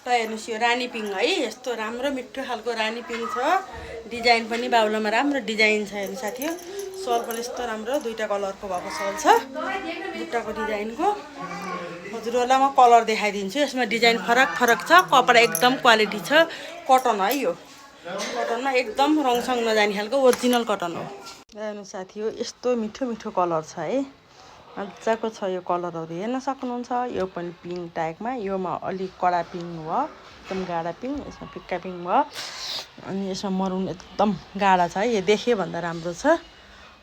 त हेर्नुहोस् यो रानी पिङ है, यस्तो राम्रो मिठो खालको रानी पिङ छ। डिजाइन पनि बाहुलामा राम्रो डिजाइन छ हेर्नु साथी। सल पनि यस्तो राम्रो दुईटा कलरको भएको सल छ, बुट्टाको डिजाइनको। हजुरहरूलाई म कलर देखाइदिन्छु। यसमा डिजाइन फरक फरक छ, कपडा एकदम क्वालिटी छ, कटन है यो। कटनमा एकदम रङसङ नजाने खालको ओरिजिनल कटन हो। हेर्नु साथी हो, यस्तो मिठो मिठो कलर छ है, मजाको छ यो कलरहरू हेर्न सक्नुहुन्छ। यो पनि पिङ टाइपमा, योमा अलिक कडा पिङ भयो, एकदम गाढा पिङ, यसमा फिक्का पिङ भयो, अनि यसमा मरुन एकदम गाढा छ है। यो देखे भन्दा राम्रो छ।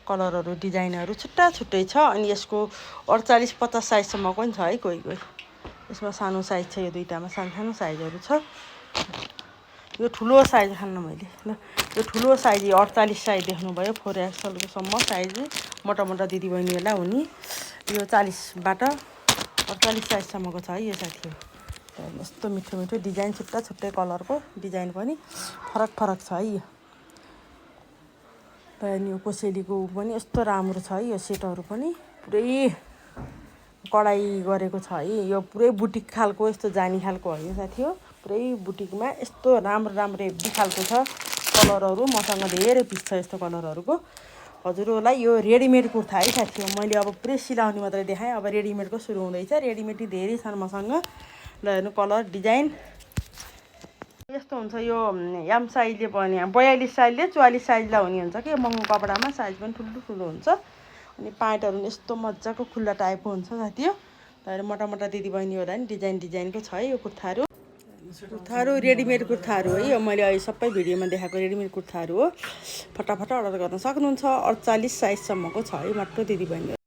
कलरहरू डिजाइनहरू छुट्टा छुट्टै छ। अनि यसको 48-50 साइजसम्मको पनि छ है कोही कोही। यसमा सानो साइज छ, यो दुईटामा सानो सानो साइजहरू छ। यो ठुलो साइज खान्न मैले ल, यो ठुलो साइज 48 साइज देख्नुभयो, 4XL सम्म साइज मोटा मोटा दिदीबहिनीहरूलाई हुने। यो 40बाट 48 साइजसम्मको छ है यो साथी हो। यस्तो मिठो मिठो डिजाइन, छुट्टा छुट्टै कलरको डिजाइन पनि फरक फरक छ है यो। यो कोसेलीको पनि यस्तो राम्रो छ है, यो सेटहरू पनि पुरै कडाई गरेको छ है। यो पुरै बुटिक खालको यस्तो जानी खालको है यो साथी हो। पुरै बुटिकमा यस्तो राम्रो राम्रो हेभी खालको छ कलरहरू। मसँग धेरै पिस छ यस्तो कलरहरूको। हजुरहरूलाई यो रेडिमेड कुर्ता है साथी हो। मैले अब पुरै सिलाउने मात्रै देखाएँ, अब रेडिमेडको सुरु हुँदैछ। रेडिमेड धेरै छन् मसँग। ल हेर्नु कलर डिजाइन यस्तो हुन्छ। यो एम साइजले पनि 42 साइजले 44 साइजलाई हुने हुन्छ कि महँगो कपडामा, साइज पनि ठुलो ठुलो हुन्छ। अनि पाइन्टहरू पनि यस्तो मजाको खुल्ला टाइपको हुन्छ साथी हो। तर मोटा मोटा दिदीबहिनीहरूलाई नि डिजाइन डिजाइनको छ है यो कुर्ताहरू। कुर्ताहरू रेडिमेड कुर्ताहरू है यो, मैले अहिले सबै भिडियोमा देखाएको रेडिमेड कुर्ताहरू हो। फटाफट अर्डर गर्न सक्नुहुन्छ। 48 साइजसम्मको छ है मात्र दिदीबहिनी।